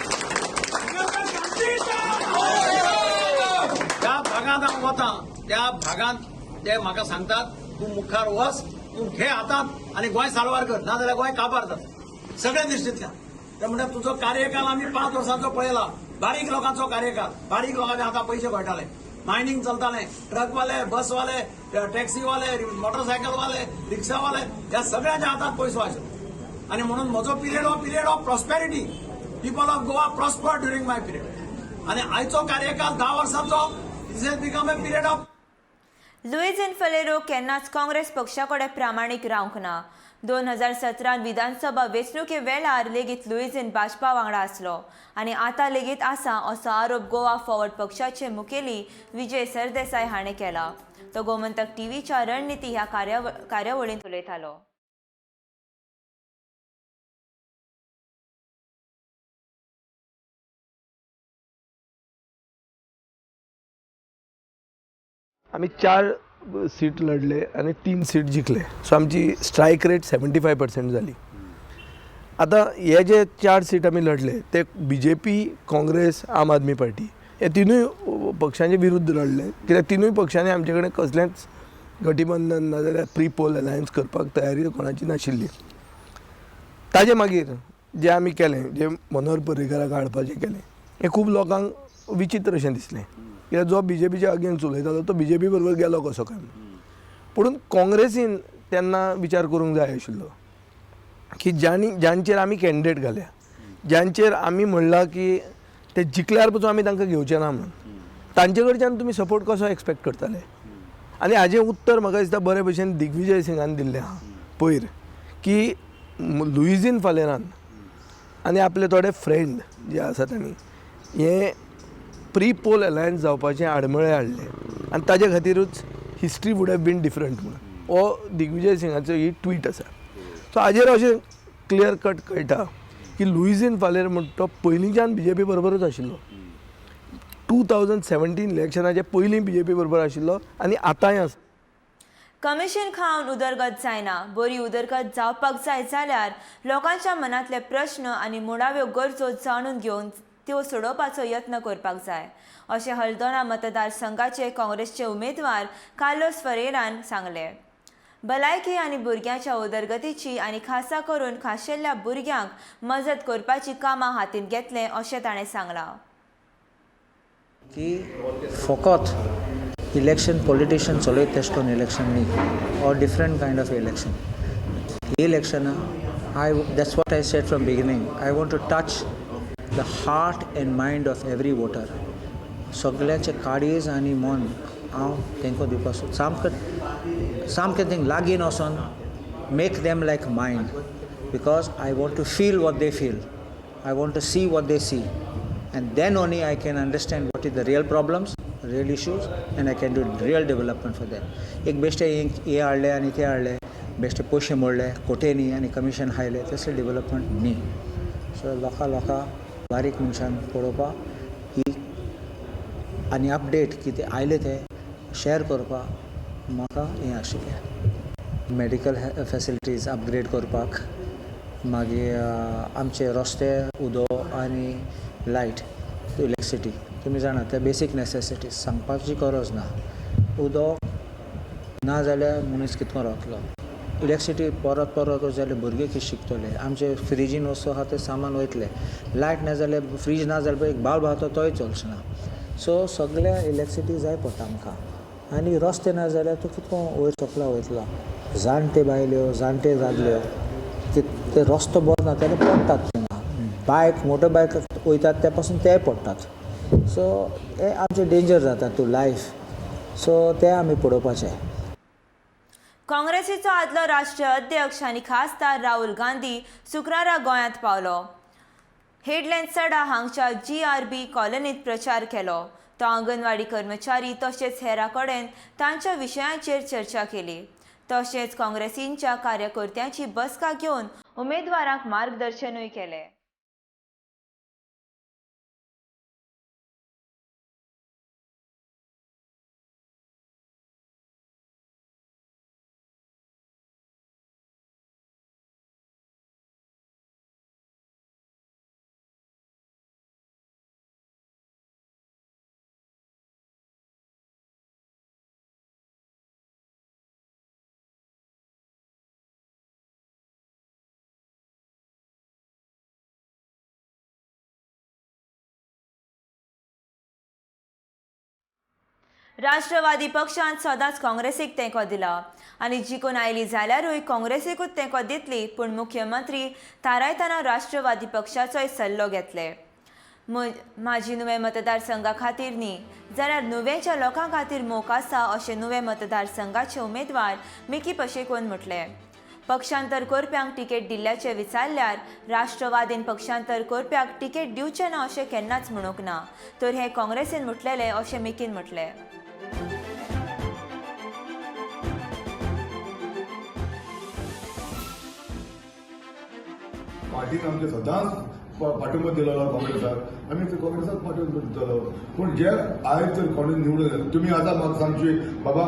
भागांत हांव वतां त्या भागांत ते म्हाका सांगतात तूं मुखार वच, तूं घे हातांत आनी गोंय साल्वार कर, नाजाल्यार गोंय काबार जाता सगळ्या दृश्टींतल्यान. ते म्हणटा तुजो कार्यकाल आमी 5 वर्सांचो पळयला, बारीक लोकांचो कार्यकाल, बारीक लोकांच्या हातांत पयशे घोळटाले, मायनिंग चलतालें, ट्रकवाले, बसवाले, टॅक्सीवाले, मोटरसायकलवाले, रिक्षावाले, ह्या सगळ्यांच्या हातांत पयसो आशिल्लो. आनी म्हणून म्हजो पिरियड हो period of prosperity. People of Goa prosper during my period. आनी आयचो कार्यकाल 10 वर्सांचो is has become a period of. Luizinho Faleiro केन्नाच काँग्रेस पक्षा कडेन प्रामाणीक रावंक ना. 2017 विधानसभा वेंचणुके वेळार लेगीत लुईझिन भाजपा वांगडा आसलो आनी आतां लेगीत आसा असो आरोप गोवा फॉरवर्ड पक्षाचे मुखेली विजय सरदेसाय हाणें केला. तो गोमंतक टीव्हीच्या रणनिती ह्या कार्यावळींत उलयतालो. आमी 4 सीट लढले आनी 3 सीट जिखले. सो आमची स्ट्रायक रेट 75% जाली. आतां हे जे 4 सीट आमी लढले ते बीजेपी, काँग्रेस, आम आदमी पार्टी हे तिनूय पक्षांचे विरुद्ध लढले, कित्याक तिनूय पक्षांनी आमचे कडेन कसलेंच गठबंधन नाजाल्यार प्री पोल अलायन्स करपाक तयारी कोणाची नाशिल्ली. ताजे मागीर जे आमी केलें, जे मनोहर पर्रीकाराक हाडपाचें केलें, हें खूब लोकांक विचित्र अशें दिसलें, कित्याक जो बीजेपीच्या अगेन्स्ट उलयतालो तो बीजेपी बरोबर गेलो कसो काय. पूण काँग्रेसीन तेन्ना विचार करूंक जाय आशिल्लो की जांचेर आमी कॅन्डिडेट घाल्या, जांचेर आमी म्हणलां की ते जिखल्यार पसून आमी तांकां घेवचे ना म्हणून, तांचे कडच्यान तुमी सपोर्ट कसो एक्सपेक्ट करताले. आनी हाजें उत्तर म्हाका दिसता बरे भशेन दिग्विजय सिंगान दिल्लें आहा पयर, की लुईझिन फालेरान आनी आपले थोडे फ्रेंड जे आसा तांणी हें प्री पोल अलायन्स जावपाचें आडमेळें हाडलें आनी ताजे खातीरूच history would have been different म्हणून हो दिग्विजय सिंगाचो ही ट्वीट आसा. सो हाजेर अशें क्लियर कट कळटा की लुईझिन फालेर म्हणटा तो पयलींच्यान बीजेपी बरोबरूच आशिल्लो. 2017 इलेक्शनाचे पयलीं बीजेपी बरोबर आशिल्लो आनी आतांय आसा. कमिशन खावन उदरगत जायना. बरी उदरगत जावपाक जाय जाल्यार लोकांच्या मनांतले प्रश्न आनी मुळाव्यो गरजो जाणून घेवन त्यो सोडोवपाचो यत्न करपाक जाय अशें हल्दोणा मतदारसंघाचे काँग्रेसचे उमेदवार कार्लोस फरेरान सांगलें. भलायकी आनी भुरग्यांच्या उदरगतीची आनी खासा करून खाशेल्या भुरग्यांक मजत करपाची कामां हातींत घेतले अशें ताणें सांगलां. की फकत इलेक्शन पॉलिटिशियन चलयत तेश कोन्न इलेक्शन न्ही, or different kind of election. He इलेक्शनां I that's what I said from beginning, I want to touch the heart and mind of every voter. सगळ्यांचे काळीज आनी मन हांव तांकां दिवपाक सोदता. सामकें सामकें तांकां लागीं वचोन make them like mine, because I want to feel what they feel, I want to see what they see, and then only I can understand what is the real problems, real issues, and I can do real development for them. एक बेश्टे हें हाडलें आनी तें हाडलें, बेश्टे पयशे मोडले कोटेनी आनी कमिशन खायलें, तसलें डेवलपमेंट न्ही. सो लोकां लोकां बारीक मनशान पळोवपाक ही आनी अपडेट कितें आयलें तें शेअर करपाक म्हाका हें आशिल्लें. मेडिकल फेसिलिटीज अपग्रेड करपाक, मागीर आमचे रस्ते, उदक आनी लायट, इलेक्ट्रिसिटी, तुमी जाणा ते बेसीक नेसेसिटीज सांगपाची गरज ना. उदक ना जाल्यार मनीस कितको रावतलो, इलेक्ट्रिसिटी परत परत जाल्यार भुरगे कितें शिकतले, आमचे फ्रिजीन वस्तू आसा तें सामान वयतलें, लायट ना जाल्यार फ्रीज ना जाल्यार एक बल्ब आसा तो तोय चलचो ना. सो सगळ्या इलेक्ट्रिसिटी जाय पडटा आमकां. आनी रस्ते ना जाल्यार तूं कितको वयर सकला वयतलो. जाणटे बायल्यो, जाणटे दादल्यो ते रस्तो बरो ना जाल्यार पडटात तेन्ना, बायक मोटर बायक वयतात ते पासून तेय पडटात. सो हे आमचें डेंजर जाता टू लायफ. सो तें आमी पळोवपाचें. काँग्रेसीचो आदलो राष्ट्रीय अध्यक्ष आनी खासदार राहुल गांधी शुक्रारा गोंयांत पावलो. हेडलँड सडा हांगच्या GRB कॉलनीत प्रचार केलो. तो आंगणवाडी कर्मचारी तशेंच हेरां कडेन तांच्या विशयांचेर चर्चा केली. तशेंच काँग्रेसीच्या कार्यकर्त्यांची बसका घेवन उमेदवारांक मार्गदर्शनूय केलें. राष्ट्रवादी पक्षान सदांच काँग्रेसीक तेंको दिला आनी जिखून आयली जाल्यारूय काँग्रेसीकूच तेंको दितली, पूण मुख्यमंत्री थारायतना राष्ट्रवादी पक्षाचोय सल्लो घेतले. म्हाजी नुवें मतदारसंघा खातीर न्ही जाल्यार नुवेंच्या लोकां खातीर मोख आसा अशें नुवें मतदारसंघाचे उमेदवार मिकी पशेकोन म्हटलें. पक्षांतर करप्यांक तिकेट दिल्ल्याचें विचारल्यार राष्ट्रवादीन पक्षांतर करप्याक तिकेट दिवचें ना अशें केन्नाच म्हणूंक ना, तर हें काँग्रेसीन म्हटलेलें अशें मिकीन म्हटलें. पार्टीन आमचे सदांच पाठिंबो दिलेलो काँग्रेसाक, आमी काँग्रेसाक पाठिंबो दितलो. पूण जे आयज जर कोणूय निवडून तुमी आतां म्हाका सांगची बाबा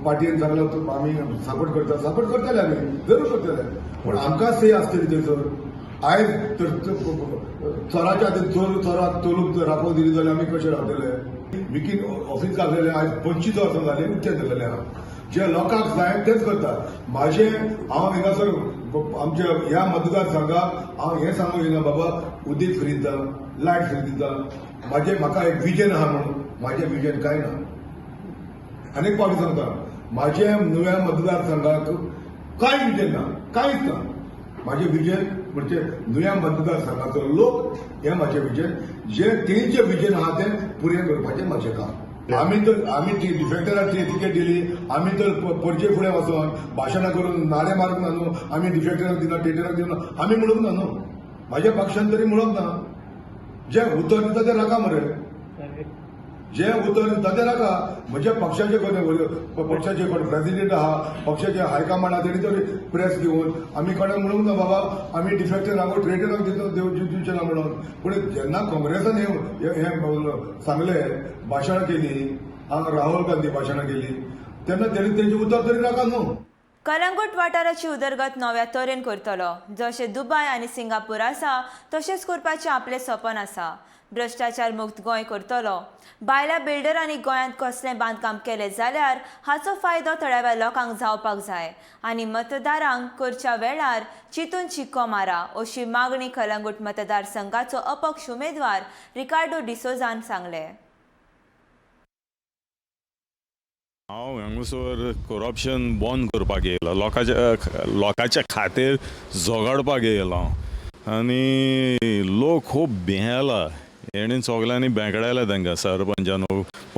पार्टीन सांगला आमी सपोर्ट करता, सपोर्ट करतले आमी, जरूर करतले, पूण आमकां से आसतली थंयसर. आयज तर चोराच्या हातीन चोर चोराक चोरूक जर राखोवन दिली जाल्यार आमी कशें रावतले? विकीन ऑफिस घातलेलें आयज 25 वर्सां जालीं उक्तें जाल्लेलें आहा. जे लोकांक जाय तेच करता. म्हाजें हांव हिंगासर आमच्या ह्या मतदारसंघाक हांव हें सांगूंक येना बाबा उदीक फ्री दिता, लायट फ्री दिता, म्हाजें म्हाका एक विजन आहा म्हणून म्हाजें विजन कांय ना. आनीक फावटी सांगता, म्हाजें नुव्या मतदारसंघाक कांय विजन ना, कांयच ना. म्हाजें विजन म्हणजे नुव्या मतदारसंघाचो लोक हें म्हाजें विजन, जे तेंचें विजन आहा तें पुरें करपाचें म्हाजें काम. आमी तर आमी डिफेक्टराक तिकेट दिली, आमी तर पणजे फुडें वचोन भाशणां करून नारे मारूंक ना न्हू, आमी डिफेक्टराक दिना, टेटराक दिना आमी म्हणूंक ना न्हू, म्हाज्या पक्षान तरी म्हणूंक ना. जे उतर दिता तें राखा मरे, जे उतर दिता तें राखा. म्हज्या पक्षाचे कोण पक्षाचे कोण प्रेसिडेंट आहा, पक्षाचे हायकमांड आहा, तेणी तरी प्रेस घेवन आमी कोणाक म्हणूंक ना बाबा आमी डिफेक्टराक ट्रेटराक दिवचे ना म्हणून. पूण जेन्ना काँग्रेसान हें सांगलें, भाशणां केली, राहुल गांधी भाशणां केली, तेन्ना तेणी तेंचें उतर तरी राखा न्हू. कलंगूट वाठाराची उदरगत नव्या तरेन करतलो, जशें दुबाय आनी सिंगापूर आसा तशेंच करपाचें आपलें सपन आसा. भ्रश्टाचार मुक्त गोंय करतलो. बायल्या बिल्डरांनी गोंयांत कसलें बांदकाम केलें जाल्यार हाचो फायदो थळाव्या लोकांक जावपाक जाय आनी मतदारांक करच्या वेळार चिंतून शिक्को मारा अशी मागणी कलंगूट मतदारसंघाचो अपक्ष उमेदवार रिकार्डो डिसोजान सांगलें. हांव हांगासर करप्शन बंद करपाक येयला, लोकांच्या खातीर झगडपाक येयला आनी लोक खूब भियेला. हेणी सगल्यांनी बेंकडायला तांकां सरपंचान,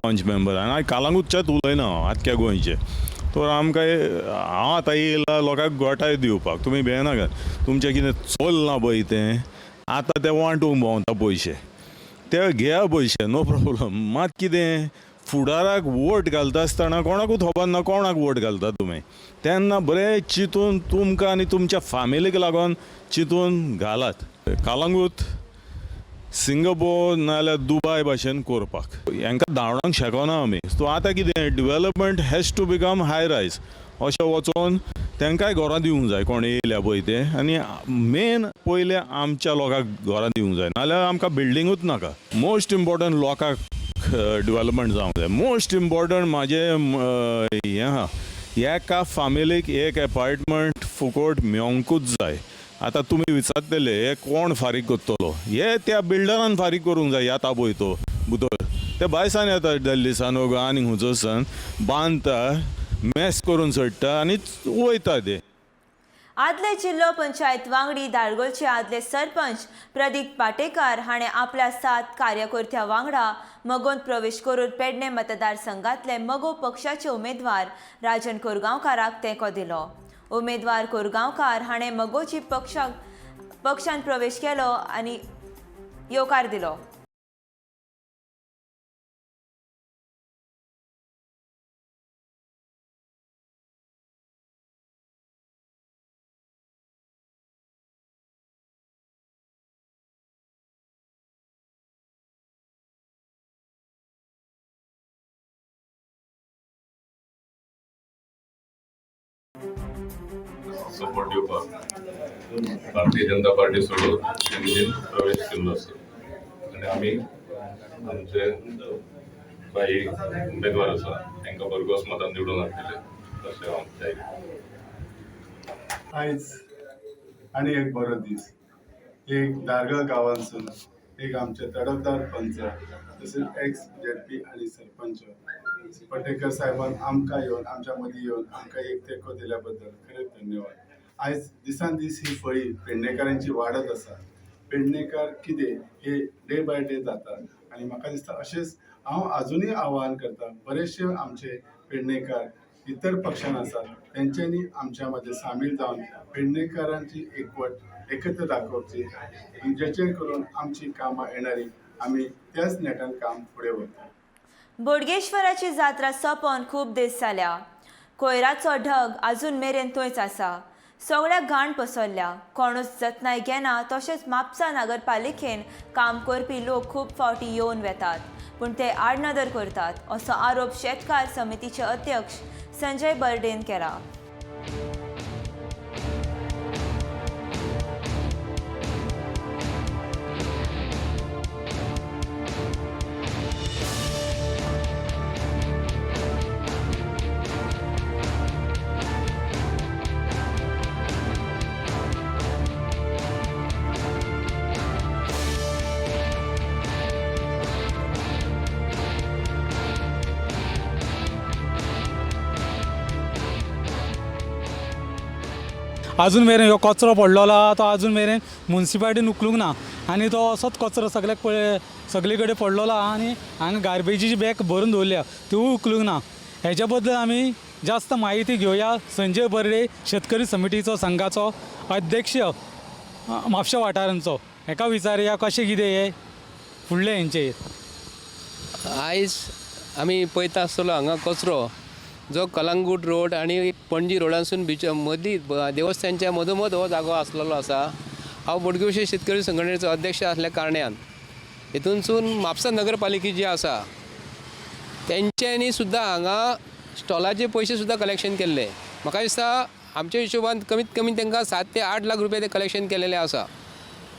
पंच मेंबरान. आनी कालांगूटच्याच उलयना हांव, आख्ख्या गोंयचें. तर आमकां हांव आतां येयला लोकांक गोठाय दिवपाक, तुमी भियेनाकात. तुमचें कितें चोल्लां पळय तें आतां तें वांटूंक भोंवता पयशे, ते घेया पयशे, नो प्रॉब्लम. मात कितें फुडाराक वोट घालता आसतना कोणाकूच खबर ना कोणाक वोट घालता तुमी, तेन्ना बरें चिंतून तुमकां आनी तुमच्या फामिलीक लागून चिंतून घालात. कालांगूट सिंगापूर नाजाल्यार दुबाय भाशेन करपाक हांकां धांवडावंक शकना आमी. सो आतां कितें development has to become high rise अशें वचोन तांकांय घरां दिवंक जाय कोण येयल्या पळय ते. आनी मेन पयलें आमच्या लोकांक घरां दिवंक जाय, नाजाल्यार आमकां बिल्डिंगूच नाका. मोस्ट इम्पोर्टंट लोकांक डेवलपमेंट जावंक जाय. मोस्ट इम्पोर्टंट म्हाजें हें आहा, एका फामिलीक एक एपार्टमेंट फुकट मेवंकूच जाय. आतां तुमी विचारतले हे कोण फारीक करतलो, हे त्या बिल्डरान फारीक करूंक जाय. येता पळय तो भितर ते भायसान येता, दिल्लीसान आनी खंयचोसान बांदता, मॅस करून सोडटा आनी वयता ते. आदले जिल्लो पंचायत वांगडी दारगोलचे आदले सरपंच प्रदीप पाटेकार हाणें आपल्या 7 कार्यकर्त्या वांगडा मगोंत प्रवेश करून पेडणे मतदारसंघातले मगो पक्षाचे उमेदवार राजन कोरगांवकाराक तेंको दिलो. उमेदवार कोरगांवकार हाणें मगोची पक्षान प्रवेश केलो आनी येवकार दिलो. सपोर्ट दिवपाक भारतीय जनता पार्टी सोडून एनडीएन प्रवेश केल्लो आसा आनी आमी आमचे काही उमेदवार आसा तांकां भरघोस मतान निवडून हाडटले अशें हांव जाहीर. आयज आनी एक बरो दीस, एक दारगळ गांवांतसून एक आमचे तडफदार पंच तसेच एक्स झेडपी आनी सरपंच पटेकर साहेबान आमकां येवन आमच्या मदीं येवन आमकां एक तेंको दिल्या बद्दल खरेंच धन्यवाद. आयज दिसान दीस ही फळी पेडणेकारांची वाडत आसा. पेडणेकार कितें हे डे बाय डे जाता आनी म्हाका दिसता अशेंच हांव आजुनूय आवाहन करता, बरेचशे आमचे पेडणेकार इतर पक्षान आसात तेंच्यांनी आमच्या मदीं सामील जावन पेडणेकारांची एकवट एकत्र दाखोवची, जेचे करून आमची कामां येणारी आमी त्याच नेटान काम फुडें व्हरता. बोडगेश्वराची जात्रा सोंपोवन खूब दीस जाल्या. कोयराचो ढग अजून मेरेन थंयच आसा. सगळ्या घाण पसरल्या, कोणूच जतनाय घेना. तशेंच म्हापसा नगरपालिकेन काम करपी लोक खूब फावटी येवन वेतात पूण ते आडनदर करतात असो आरोप शेतकार समितीचे अध्यक्ष संजय बर्डेन केला. अजून मेरेन ह्यो कचरो पडलेलो आहा तो अजून मेरेन मुन्सिपालिटीन उखलूंक ना आनी तो असोच कचरो सगल्याक पळय सगळे कडेन पडलेलो आहा आनी हांगा गार्बेजीची बॅग भरून दवरल्या तिवूय उखलूंक ना. हेच्या बद्दल आमी जास्त म्हायती घेवया संजय बर्डे, शेतकरी समितीचो संघाचो अध्यक्ष म्हापशा वाठारांचो, हेका विचारया कशें कितें हें फुडलें हेंचें. आयज आमी पळयता आसतलो हांगा कचरो जो कलंगूट रोड आनी पणजी रोडांसून बीच मदीं देवस्थानच्या मदोमद हो जागो आसलेलो आसा. हांव बोडगेश्वर शेतकरी संघटनेचो अध्यक्ष आसल्या कारणान हितूनसून म्हापसा नगरपालिके जी आसा तेंच्यांनी सुद्दां हांगा स्टॉलाचे पयशे सुद्दां कलेक्शन केल्ले. म्हाका दिसता आमच्या हिशोबान कमीत कमी तांकां 7 ते 8 लाख रुपया ते कलेक्शन केलेले आसा.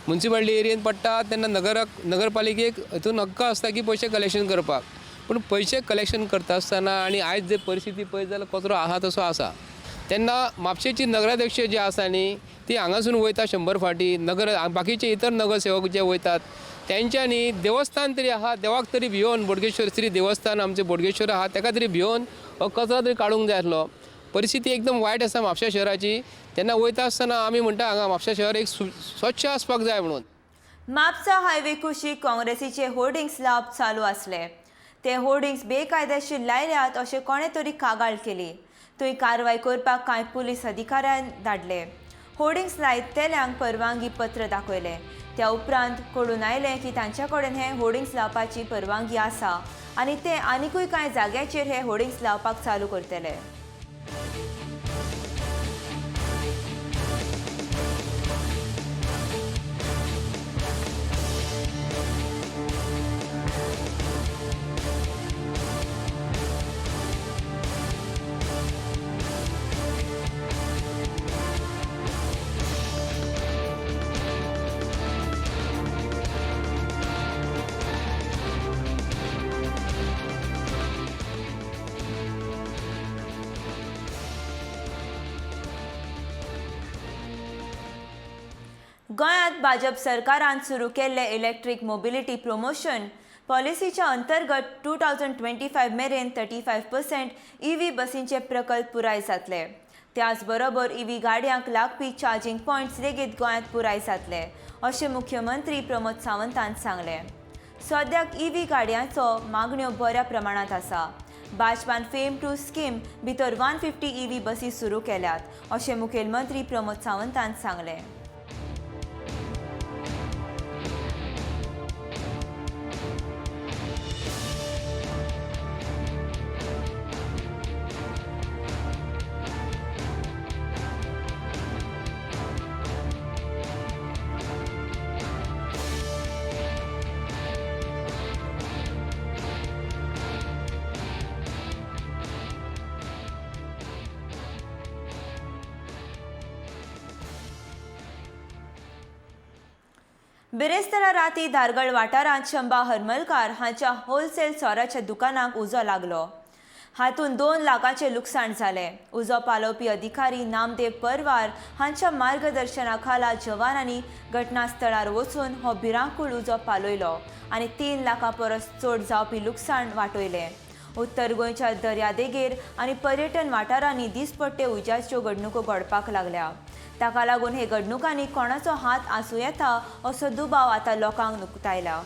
मुन्सिपालिटी एरियेन पडटा तेन्ना नगरपालिकेक हितून हक्क आसता की पयशे कलेक्शन करपाक, पूण पयशे कलेक्शन करता आसतना आनी आयज जर परिस्थिती पळयत जाल्यार कचरो आसा तसो आसा. तेन्ना म्हापशेची नगराध्यक्ष जी आसा न्ही ती हांगासून वयता 100 फावटी, नगर बाकीचे इतर नगरसेवक जे वयतात तेंच्यांनी देवस्थान तरी आहा देवाक तरी भियोवन, बोडगेश्वर श्री देवस्थान आमचें बोडगेश्वर आहा तेका तरी भियोवन हो कचरो तरी काडूंक जाय आसलो. परिस्थिती एकदम वायट आसा म्हापशा शहराची. तेन्ना वयता आसतना आमी म्हणटा हांगा म्हापशा शहर एक स्वच्छ आसपाक जाय म्हणून. म्हापसा हायवे कुशीक काँग्रेसीचे होर्डिंग्स लावप चालू आसले. ते होर्डिंग्स बेकायदेशीर लायल्यात अशें कोणें तरी कागाळ केली. थंय कारवाय करपाक कांय पुलीस अधिकाऱ्यान धाडले. होर्डिंग्स लायतल्यांक परवानगी पत्र दाखयलें. त्या उपरांत कळून आयलें की तांच्या कडेन हे होर्डिंग्स लावपाची परवानगी आसा आनी ते आनिकूय कांय जाग्याचेर हे होर्डिंग्स लावपाक चालू करतले. गोंयांत भाजप सरकारान सुरू केल्ले इलेक्ट्रीक मोबिलिटी प्रमोशन पॉलिसीच्या अंतर्गत 2025 मेरेन 35% ईव्ही बसींचे प्रकल्प पुराय जातले. त्याच बरोबर ईव्ही गाडयांक लागपी चार्जिंग पॉयंट्स लेगीत गोंयांत पुराय जातले अशें मुख्यमंत्री प्रमोद सावंतान सांगलें. सद्याक ईव्ही गाडयांचो मागण्यो बऱ्या प्रमाणांत आसा. भाजपान फेम 2 स्कीम भितर 150 ईव्ही बसी सुरू केल्यात अशें मुखेलमंत्री प्रमोद सावंतान सांगलें. बिरेस्तारा राती धारगळ वाठारांत शंबा हरमलकार हांच्या होलसेल सोऱ्याच्या दुकानाक उजो लागलो. हातूंत 2 लाखांचें लुकसाण जालें. उजो पालोवपी अधिकारी नामदेव परवार हांच्या मार्गदर्शना खाला जवानांनी घटनास्थळार वचून हो भिरांकूळ उजो पालयलो आनी 3 लाखां परस चड जावपी लुकसाण वाटयलें. उत्तर गोंयच्या दर्यादेगेर आनी पर्यटन वाठारांनी दिसपट्टे उज्याच्यो घडणुको घडपाक लागल्या. ताका लागून हे घडणुकांनी कोणाचो हात आसूं येता असो दुबाव आतां लोकांक उक्तायला.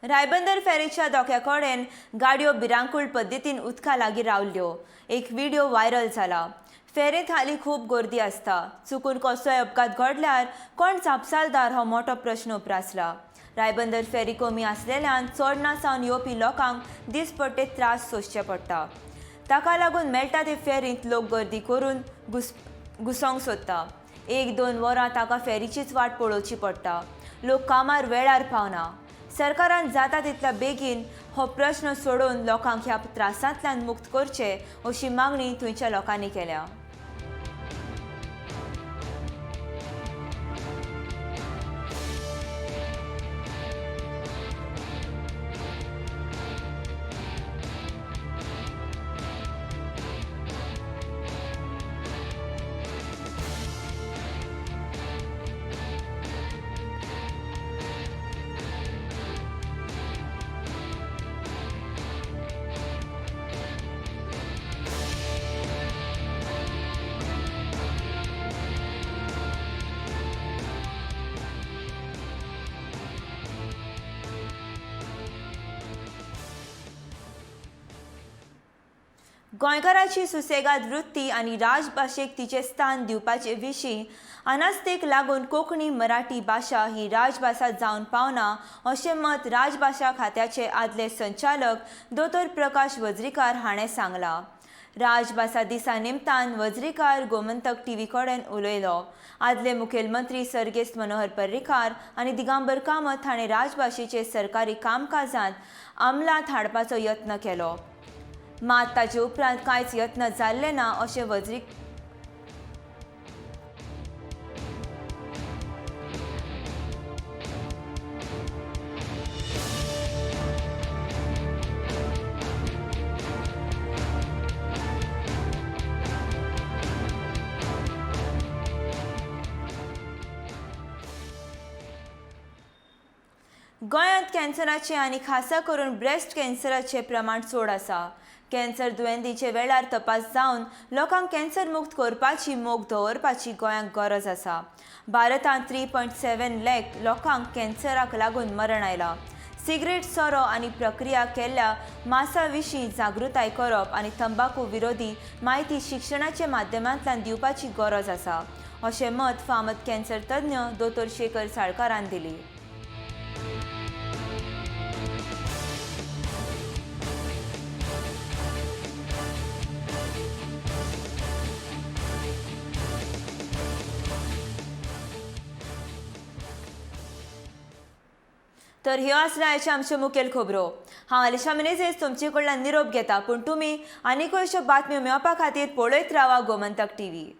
रायबंदर फेरीच्या धोक्या कडेन गाडयो भिरांकूळ पद्दतीन उदका लागीं रावल्यो. एक व्हिडिओ व्हायरल जाला. फेरींत हालीं खूब गर्दी आसता. चुकून कसलोय अपघात घडल्यार कोण जापसालदार हो मोठो प्रश्न उप्रासला. रायबंदर फेरी कमी आसलेल्यान चोडणा सावन येवपी लोकांक दिसपट्टे त्रास सोंसचे पडटा. ताका लागून मेळटा ते फेरींत लोक गर्दी करून घुसोंक सोदता. 1-2 वरां ताका फेरीचीच वाट पळोवची पडटा. लोक कामार वेळार पावना. सरकारान जाता तितल्या बेगीन हो प्रश्न सोडोवन लोकांक ह्या त्रासांतल्यान मुक्त करचे अशी मागणी थंयच्या लोकांनी केल्या. गोंयकाराची सुसेगाद वृत्ती आनी राजभाशेक तिचें स्थान दिवपाचे विशीं अनास्थेक लागून कोंकणी मराठी भाशा ही राजभाशा जावन पावना अशें मत राजभाशा खात्याचे आदले संचालक दोतोर प्रकाश वज्रीकार हाणें सांगलां. राजभाशा दिसा निमतान वज्रीकार गोमंतक टीव्ही कडेन उलयलो. आदले मुखेलमंत्री सर्गेस्त मनोहर पर्रीकार आनी दिगंबर कामत हाणें राजभाशेचे सरकारी कामकाजांत अंमलांत हाडपाचो यत्न केलो, मात ताचे उपरांत कांयच यत्न जाल्ले ना अशें गोंयांत कॅन्सराचे आनी खासा करून ब्रेस्ट कॅन्सराचे प्रमाण चड आसा. कॅन्सर दुयेंतीचे वेळार तपास जावन लोकांक कॅन्सर मुक्त करपाची मोख दवरपाची गोंयांक गरज आसा. भारतांत 3.7 लाख लोकांक कॅन्सराक लागून मरण आयलां. सिगरेट, सोरो आनी प्रक्रिया केल्ल्या मांसा विशीं जागृताय करप आनी तंबाकू विरोधी म्हायती शिक्षणाच्या माध्यमांतल्यान दिवपाची गरज आसा अशें मत फामद कॅन्सर तज्ञ दोतोर शेखर साळकारान दिली. तर ह्यो आसल्यो आयच्यो आमच्यो मुखेल खबरो. हांव आलिशा मिनेझीस तुमचे कडल्यान निरोप घेता, पूण तुमी आनीकय अश्यो बातम्यो मेळपा खातीर पळयत रावा गोमंतक टीव्ही.